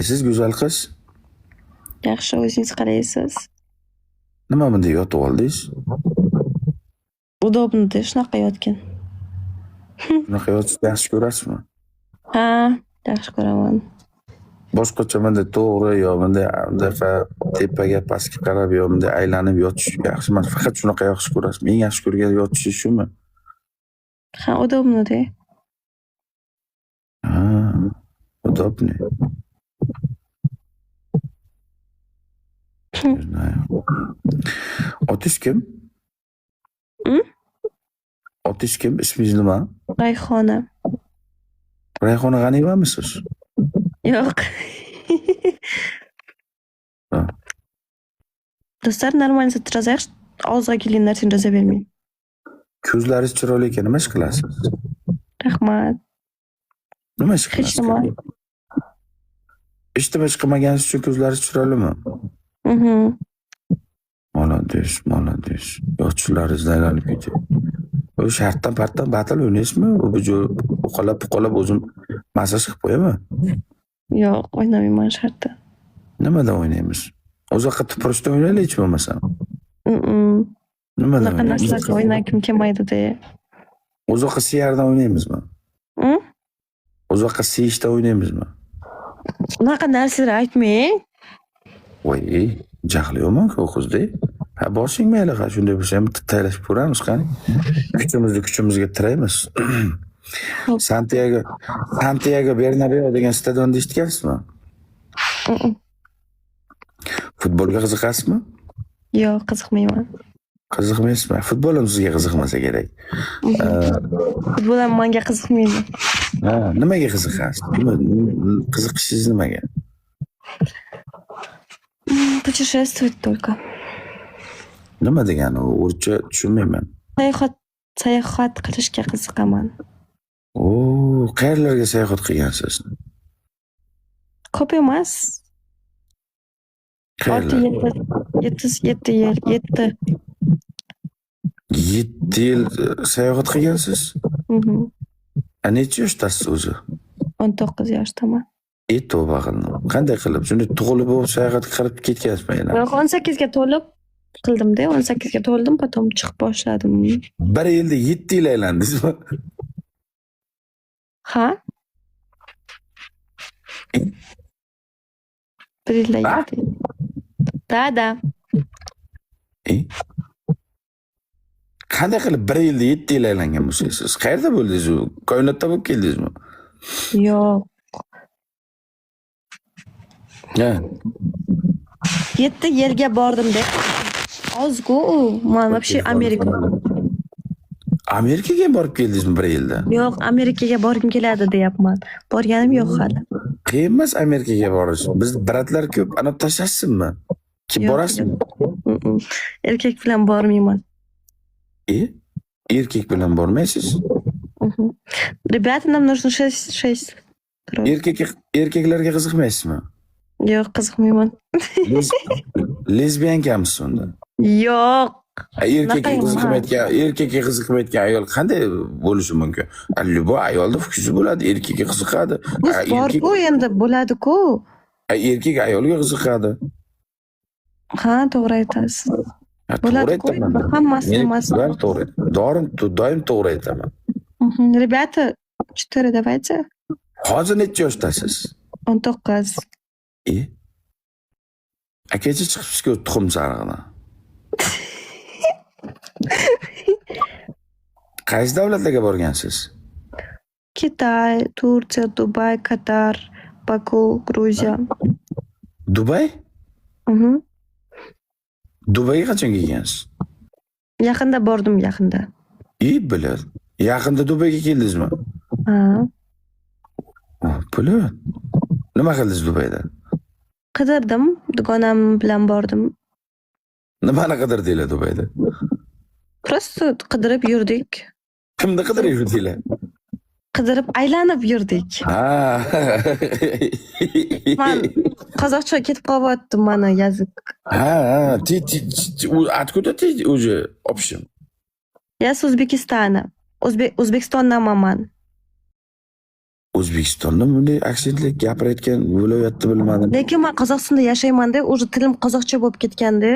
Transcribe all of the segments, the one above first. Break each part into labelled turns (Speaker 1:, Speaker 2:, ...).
Speaker 1: Siz go'zal qiz,
Speaker 2: Yaxshi, o'zingiz qalaysiz?
Speaker 1: Nima bunday yotib oldingiz?
Speaker 2: Удобно-da shunaqa yotgan.
Speaker 1: Bunaqa yotishni yaxshi ko'rasizmi?
Speaker 2: Ha, yaxshi ko'raman.
Speaker 1: Boshqacha bunday to'g'ri yo bunday bunaqa tepaga pastga qarab yo bunday aylanib yotish yaxshi emas. Faqat shunaqa yaxshi ko'rasizmi? Eng yaxshi ko'rgan yotishingiz shumi?
Speaker 2: Ha, удобно-da.
Speaker 1: Ha, удобный. Не знаю. Otingiz kim?
Speaker 2: Mm?
Speaker 1: Otingiz kim? Ismingiz nima?
Speaker 2: Rayhona.
Speaker 1: Rayhona G'aniyevamisiz?
Speaker 2: Yo'q.
Speaker 1: Ha.
Speaker 2: Do'stlar, нормально yozaylik. Og'izga kelgan narsani yoza bermang.
Speaker 1: Ko'zlaringiz chiroyli ekan, nima ish qilasiz?
Speaker 2: Rahmat.
Speaker 1: Nima ish
Speaker 2: Hech
Speaker 1: qilasiz?
Speaker 2: nima.
Speaker 1: Hech nima ish qilmaganingiz uchun ko'zlaringiz chiroylimi?
Speaker 2: Mhm.
Speaker 1: Молодец, молодец. Yochishlaringizdan aylanib ketay. U shartdan partdan battle o'ynaysizmi? U uqalab puqalab o'zim massaj qilib qo'yaman.
Speaker 2: Yo'q, o'ynamayman shartda.
Speaker 1: Nimadan o'ynaymiz? Uzoqqa tupurishda o'ynaylik hech bo'lmasa.
Speaker 2: Mm-mm.
Speaker 1: Nimadan
Speaker 2: Unaqa
Speaker 1: o'ynaymiz?
Speaker 2: narsalarga o'ynagim kelmaydi-da.
Speaker 1: Uzoqqa siyardan o'ynaymizmi?
Speaker 2: Mm?
Speaker 1: Uzoqqa siyishda o'ynaymizmi?
Speaker 2: Unaqa narsalar aytmang.
Speaker 1: Voy, jahli yomon-ku qizda. Ha, borsang mayli, ha, shunday bo'lsa ham bitta taylashib ko'ramiz, qani. Kuchimizni kuchimizga tiraymiz.
Speaker 2: Xo'p.
Speaker 1: Santiago Bernabeu degan stadionni eshitgansizmi?
Speaker 2: Mm-mm.
Speaker 1: Futbolga qiziqasizmi?
Speaker 2: Yo'q, qiziqmayman.
Speaker 1: Qiziqmaysizmi? Futbol ham sizga qiziqmasa kerak.
Speaker 2: Futbol ham menga qiziqmaydi.
Speaker 1: Ha, nimaga qiziqasiz? Nima qiziqishingiz nimaga?
Speaker 2: Путешествовать только.
Speaker 1: Nima degani u? O'rischa tushunmayman.
Speaker 2: Sayohat qilishga qiziqaman.
Speaker 1: O, qayerlarga sayohat qilgansiz?
Speaker 2: Ko'p emas. Olti,
Speaker 1: Qayerlar?
Speaker 2: yetti, yetti, 7 yil, yetti.
Speaker 1: 7 yil sayohat qilgansiz?
Speaker 2: Mhm.
Speaker 1: A, necha yoshdasiz o'zi?
Speaker 2: 19 yoshdaman.
Speaker 1: E, tavba qildim. Qanday qilib? Shunday tug'ilib bo'lib sayohat qilib ketgansizmi yana?
Speaker 2: Yo'q, 18ga to'lib qildimda, 18ga to'ldim, потом chiqib boshladim.
Speaker 1: Bir yilda 7 yil aylandingizmi?
Speaker 2: Ha? Bir yilda
Speaker 1: Ha?
Speaker 2: 7 yil. Да, да.
Speaker 1: E? Qanday qilib bir yilda 7 yil aylangan bo'lsangiz? Siz qayerda bo'ldingiz u? Koinotda bo'lib keldingizmi?
Speaker 2: Yo'q.
Speaker 1: Ha.
Speaker 2: Yetti yerga bordim deb. Ozku u. Man вообще Amerika.
Speaker 1: Amerikaga ham borib keldingizmi bir yilda?
Speaker 2: Yo'q, Amerikaga borgim keladi deyapman. Borganim yo'q hali.
Speaker 1: Qiyin emas Amerikaga borish. Biz брат lar ko'p, ana tashlashsinmi? Kim
Speaker 2: Yo'q,
Speaker 1: borasizmi?
Speaker 2: Mm-mm. Erkak bilan bormayman.
Speaker 1: E? Erkak bilan bormaysiz?
Speaker 2: Мгм. Ребята, нам нужно шесть, шесть.
Speaker 1: Erkakka erkaklarga qiziqmaysizmi?
Speaker 2: Yo'q, qiziqmayman.
Speaker 1: Лесбиянка misiz unda?
Speaker 2: Yo'q.
Speaker 1: A, erkakka
Speaker 2: Unaqa emas.
Speaker 1: qiziqmayotgan ayol qanday bo'lishi mumkin? A, любой ayolda вкус i bo'ladi, erkakka qiziqadi.
Speaker 2: Вкус
Speaker 1: A, erkak
Speaker 2: bor-ku, endi bo'ladi-ku.
Speaker 1: A, erkak ayolga qiziqadi.
Speaker 2: Ha, to'g'ri aytasiz.
Speaker 1: Ha, to'g'ri
Speaker 2: Bo'ladi-ku,
Speaker 1: aytaman.
Speaker 2: hammasi
Speaker 1: Men
Speaker 2: emas.
Speaker 1: doim to'g'ri. Doim to'g'ri aytaman.
Speaker 2: Мгм. Ребята, четыре давайте.
Speaker 1: Hozir necha yoshdasiz?
Speaker 2: 19.
Speaker 1: E? Akacha chiqibsiz-ku tuxum sarig'idan. Qaysi davlatlarga borgansiz?
Speaker 2: Китай, Турция, Дубай, Катар, Баку, Грузия.
Speaker 1: Dubay?
Speaker 2: Mhm.
Speaker 1: Dubayga qachon kelgansiz?
Speaker 2: Yaqinda bordim, yaqinda.
Speaker 1: E, bilad. Yaqinda Dubayga keldingizmi?
Speaker 2: Ha.
Speaker 1: Oh, bilad. Nima qildingiz Dubayda?
Speaker 2: Qidirdim, dugonam bilan bordim.
Speaker 1: Nimani qidirdinglar Dubayda?
Speaker 2: Просто qidirib yurdik.
Speaker 1: Kimni qidirib yurdinglar?
Speaker 2: Qidirib aylanib yurdik.
Speaker 1: Ha.
Speaker 2: Man qozoqcha ketib qolyapti mani язык.
Speaker 1: Ha, ты, ты, ты, откуда ты уже общем?
Speaker 2: Я с Узбекистана. O'zbekistondanman man.
Speaker 1: O'zbekistonda bunday aksentli gapirayotgan viloyatni bilmadim.
Speaker 2: Lekin men Qozog'istonda yashayman-da, уже tilim qozoqcha bo'lib ketganda.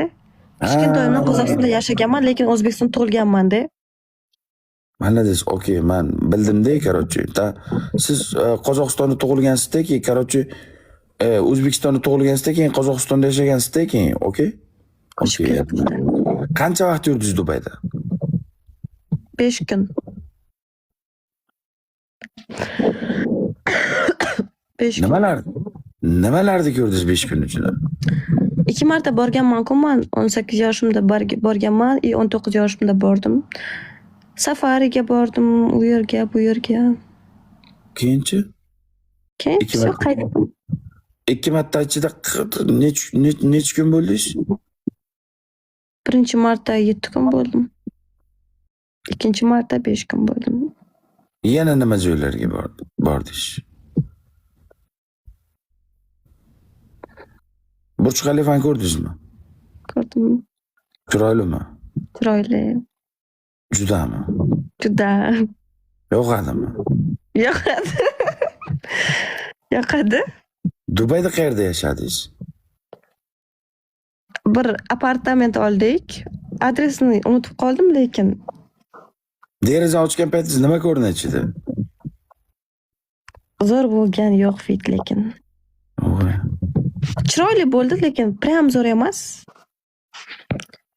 Speaker 2: Kichkintoyimdan Qozog'istonda yashaganman, lekin O'zbekistonda tug'ilganman-da.
Speaker 1: Молодец, okey, man bildimda, короче. Ta siz Qozog'istonda tug'ilgansizda, keyin, короче, O'zbekistonda tug'ilgansizda, keyin Qozog'istonda yashagansizda, keyin, okey?
Speaker 2: Ko'chib
Speaker 1: Okey.
Speaker 2: kelibdi.
Speaker 1: Qancha vaqt yurdingiz Dubayda?
Speaker 2: 5 kun. 5 kun.
Speaker 1: Nimalarni ko'rdingiz 5 kun ichida?
Speaker 2: 2 marta borganman-ku man. 18 yoshimda borganman и 19 yoshimda bordim. Safariga bordim, u yerga, bu yerga.
Speaker 1: Keyinchi?
Speaker 2: Keyin
Speaker 1: Ikki
Speaker 2: всё,
Speaker 1: marta.
Speaker 2: qaytdim.
Speaker 1: 2 marta ichida necha kun bo'ldingiz?
Speaker 2: Birinchi marta 7 kun bo'ldim. Ikkinchi marta 5 kun bo'ldim.
Speaker 1: Yana nima joylarga bordingiz? Burj Xalifani ko'rdingizmi?
Speaker 2: Ko'rdim.
Speaker 1: Chiroylimi?
Speaker 2: Chiroyli.
Speaker 1: Judami?
Speaker 2: Juda.
Speaker 1: Yoqadimi?
Speaker 2: Yoqadi. Yoqadi.
Speaker 1: Dubayda qayerda yashadingiz?
Speaker 2: Bir apartament oldik. Adresini unutib qoldim lekin.
Speaker 1: Deraza ochgan paytingiz nima ko'rinadi ichida?
Speaker 2: Zo'r bo'lgan yo'q fit lekin.
Speaker 1: Voy.
Speaker 2: Chiroyli bo'ldi lekin prям zo'r emas.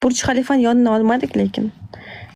Speaker 2: Burj Xalifani yonini olmadik lekin.